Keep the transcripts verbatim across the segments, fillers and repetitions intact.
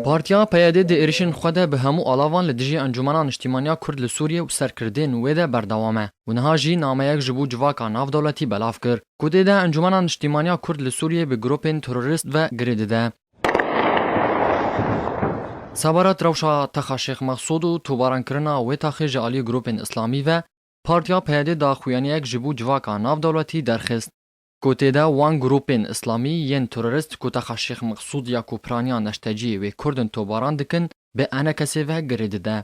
Partiya P Y D di êrişên xwe de bi hemû alavan li dijî Encûmena Niştîmaniya Kurd li Sûriyê û serkirdên wê de berdewam e û niha jî nameyek ji bo civaka navdewletî belav kir, ku tê de Encûmena Niştîmaniya Kurd li Sûriyê bi grûpên terorîst ve girê dide. Sebaret rewşa Texa Şêx Mexsûd û tobaran kirina wê taxê ji aliyê grûpên îslamî ve, Partiya P Y D daxuyaniyek ji bo civaka navdewletî derxist, ku tê de wan grûpên îslamî yên terorîst ku Texa Şêx Mexsûd ya ku piraniya neşteciyê wê Kurd in tobaran dikin, bi E N K S'ê ve girê dide.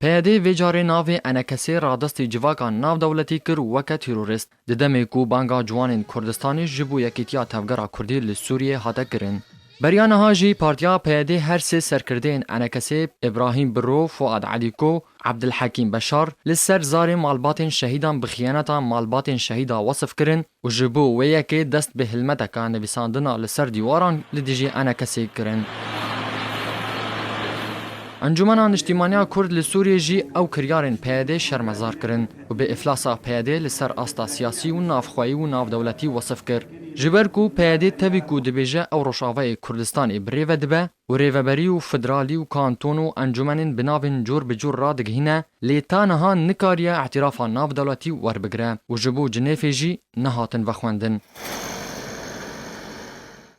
P Y D vê carê navê E N K S'ê radestî civaka navdewletî kir weke terorîst, di demê ku banga ciwanên Kurdistanê ji bo yekîtiya tevgera Kurdî li Sûriyê hate kirin. Beriya niha jî Partiya P Y D her sê serkirdeyên E N K S'ê, Îbrahîm Birro, Fuad Elîko, Ebdilhekîm Beşar, li ser zarê malbatên şehîdan bi xiyaneta malbatên şehîda wesif kirin û ji bo wê yekê dest bi hilmeteka nivîsandina li ser dîwaran li dijî E N K S'ê kirin. Encûmena Niştîmaniya Kurd li Sûriyê jî ew kiryarên P Y D şermezar kirin û bi îflasa P Y D li ser asta siyasî û navxweyî û navdewletî wesif kir. Ji ber ku P Y D tevî ku dibêje ew Rojavayê Kurdistanê bi rê ve dibe û rêveberî û federalî û kanton û encûmenên bi navên cûr bi cûr radigihîne, lê ta niha nikariye îtirafa navdewletî werbigire û ji bo Cinêfê jî nehatin vexwendin.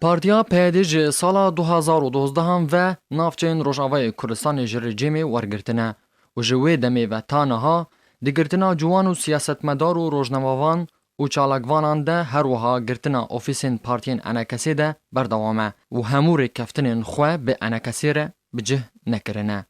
Partiya P Y D ji sala du hazar û dozdeh ve navçeyên Rojavayê Kurdistanê ji rejîmê wergirtine û ji wê demê ve ta niha di girtina ciwan û siyasetmedar û rojnamevan û çalakvanan de, her wiha girtina ofîsên partiyên E N K S'ê de berdewam e û hemû rêkeftinên xwe bi E N K S'ê re bi cih nekirine.